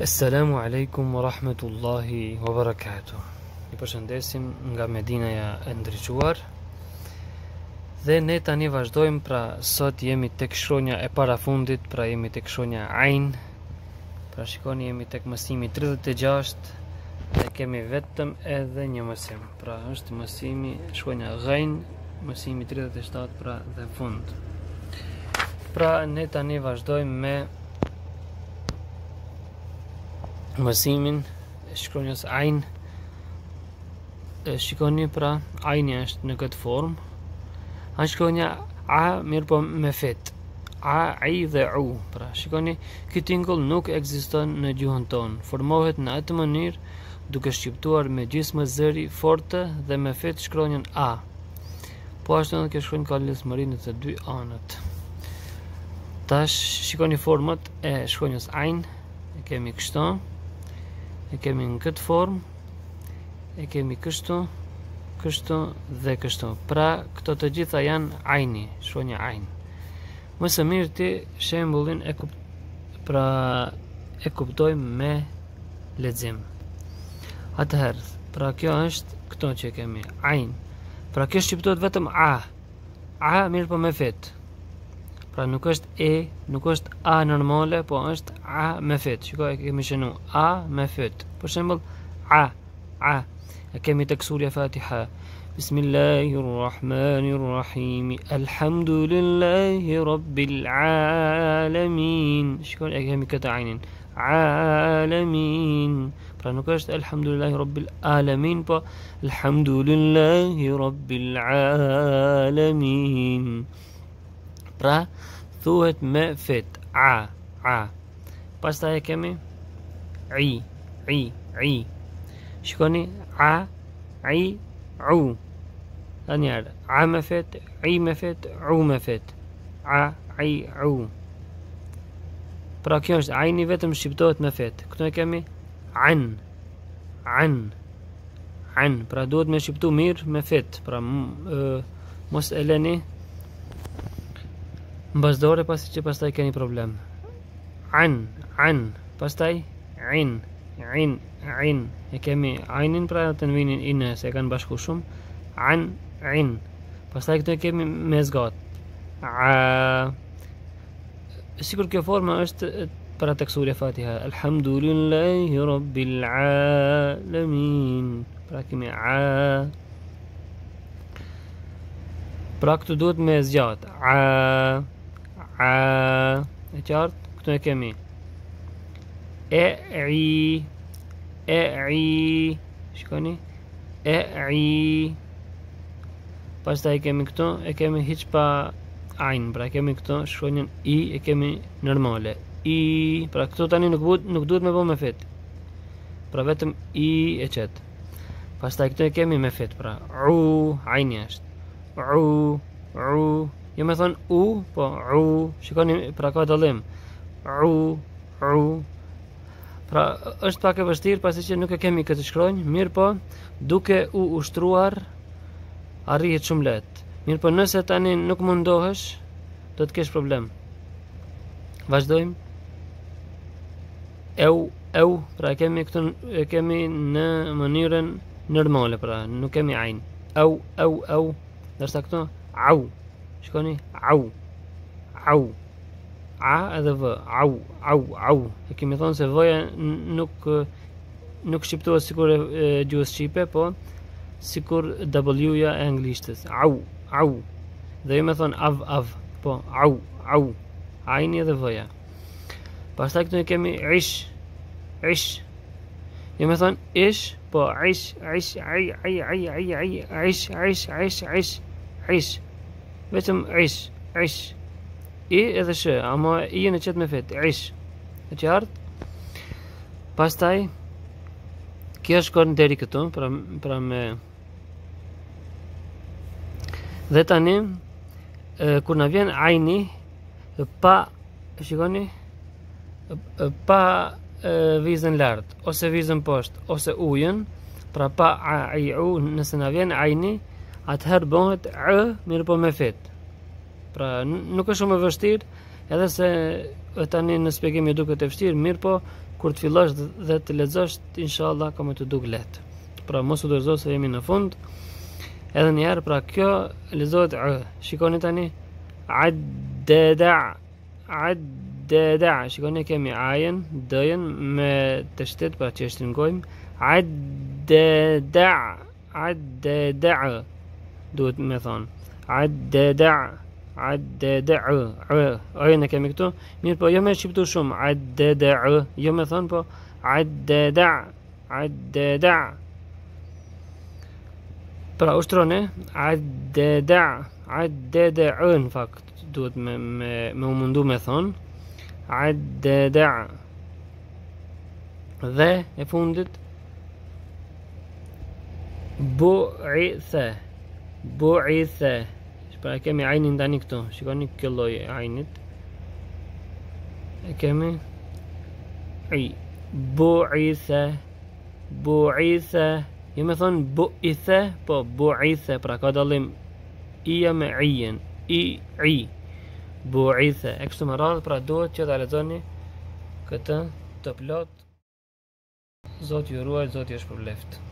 Esselamu alejkum wa rahmetullahi wa barakatuh. Ju përshëndesim nga Medinaja e ndriçuar. Dhe ne tani vazhdojmë, pra sot jemi tek shkronja e parafundit, pra jemi tek shkronja Ain. Pra shikoni jemi tek mësimi 36 dhe kemi vetëm edhe një mësim. Pra është mësimi shkronja Ghain, mësimi 37 pra dhe fund. Pra ne tani vazhdojmë me mësimin e shkronjës Ain. E shikoni pra, Aini është në këtë formë. A shkronja A, mirëpo me fet. A, I dhe U. Pra, shikoni, ky tingull nuk ekziston në gjuhën tonë. Formohet në atë mënyrë duke shqiptuar me gjysmë zëri fortë dhe me fet shkronjën A. Po ashtu edhe kjo shkronjë ka lidhshmëri në të dy anët. Tash shikoni format e shkronjës Ain, e kemi kështu, e kemi në këtë formë, e kemi kështu, kështu dhe kështu. Pra, këto të gjitha janë Aini, shkronja Ain. Më së mirti shembullin e kup, pra e kuptojmë me lexim. Atëherë, pra kjo është këto që kemi, Ain. Pra kjo shqiptohet vetëm A. A mirëpo me fet. Pra nuk është E, nuk është A normale, po është A me fet. Shiko e kemi shënu A me fet. Për shembull, A, A. E kemi tek surja Fatiha. Bismillahirrahmanirrahim. Alhamdulillahi rabbil alamin. Shiko e kemi këtë ajnin. Alamin. Pra nuk është Elhamdulillahi Rabbil Alamin, po Elhamdulillahi Rabbil Alamin. Pra thuhet me fet a a. Pastaj e kemi i i i. Shikoni a i u. Edhe një herë a me fet, i me fet, u me fet. A i u. Pra kjo është ajni vetëm shqiptohet me fet. Këtu e kemi an an an. Pra duhet me shqiptu mirë me fet. Pra e, mos e leni mbas dore pasi që pastaj keni problem. An an pastaj in in in e kemi ajnin pra tenvinin in se e kanë bashku shumë an in pastaj këtu e kemi me zgat a Sikur kjo forma është pra tek surja Fatiha. Alhamdulillahi Rabbil Alamin. Pra kemi a. Pra këtu duhet me zgjat. A a e qartë? Këtu e kemi e i e i shikoni e i Pastaj e kemi këtu, e kemi hiç pa ajn, pra e kemi këtu shkronjën i, e kemi normale. I, pra këtu tani nuk duhet nuk duhet me bo me fet. Pra vetëm i e qet. Pastaj këtu e kemi me fet, pra u, ajni është. U, u, jo me thon u, po u, shikoni pra ka dallim. U, u, Pra, është pak e vështirë pasi që nuk e kemi këtë shkronjë, mirëpo duke u ushtruar arrihet shumë lehtë. Mirëpo nëse tani nuk mundohesh, do të kesh problem. Vazhdojmë. Eu, eu, pra e kemi këtë e kemi në mënyrën normale, pra nuk kemi ajn. Eu, eu, eu, ndërsa këtu au. Shikoni, au. Au. A edhe V, au, au, au. E kemi thonë se V-ja nuk nuk shqiptohet sikur e, e gjuhës shqipe, po sikur W-ja e anglishtes. Au, au. Dhe jo me thonë av, av, po au, au. Ajni edhe V-ja. Pastaj këtu e kemi ish, ish. Jo me thonë ish, po ish, ish, ai, ai, ai, ai, ai, ish, ish, ish, ish, ish. Vetëm ish, ish. I edhe sh, ama i e qet me fet, ish. E qartë? Pastaj kjo shkon deri këtu, pra pra me Dhe tani e, kur na vjen ajni pa shikoni pa e, vizën lart ose vizën poshtë ose ujën, pra pa a i u, nëse na vjen ajni, atëherë bëhet ë, mirëpo me fet. Pra nuk është shumë e vështirë, edhe se tani në shpjegim ju duket e vështirë, mirëpo Kur të fillosh dhe të lexosh, inshallah ka me t'u duk lehtë. Pra mos u dorëzo se jemi në fund. Edhe një herë, pra kjo lexohet ë. Shikoni tani. Addeda. Addeda. Shikoni kemi ajën, dëjën me teshdid, pra që e shtrëngojmë. Addeda. Addeda. Duhet me thonë. Addeda. Addeda. Ë. Ë-në e kemi këtu. Mirëpo, jo me shqiptu shumë. Addeda. Jo me thonë, po addeda. Addeda. Pra, ushtroni. Addeda. Addeda. Në fakt, duhet me, me, me u mundu me thonë. Addeda. Dhe e fundit Bu'ithe Bu'ithe Pra e kemi ajnin tani këtu Shikoni kjo lloj e ajnit E kemi I Bu'ithe Bu'ithe Jo me thonë bu'ithe Po bu'ithe Pra ka dallim Ija me ijën I, i Bu'ithe E kështu me radhë Pra duhet që ta lexoni Këtë të plot Zoti ju ruajt, Zoti ju shpërbleftë.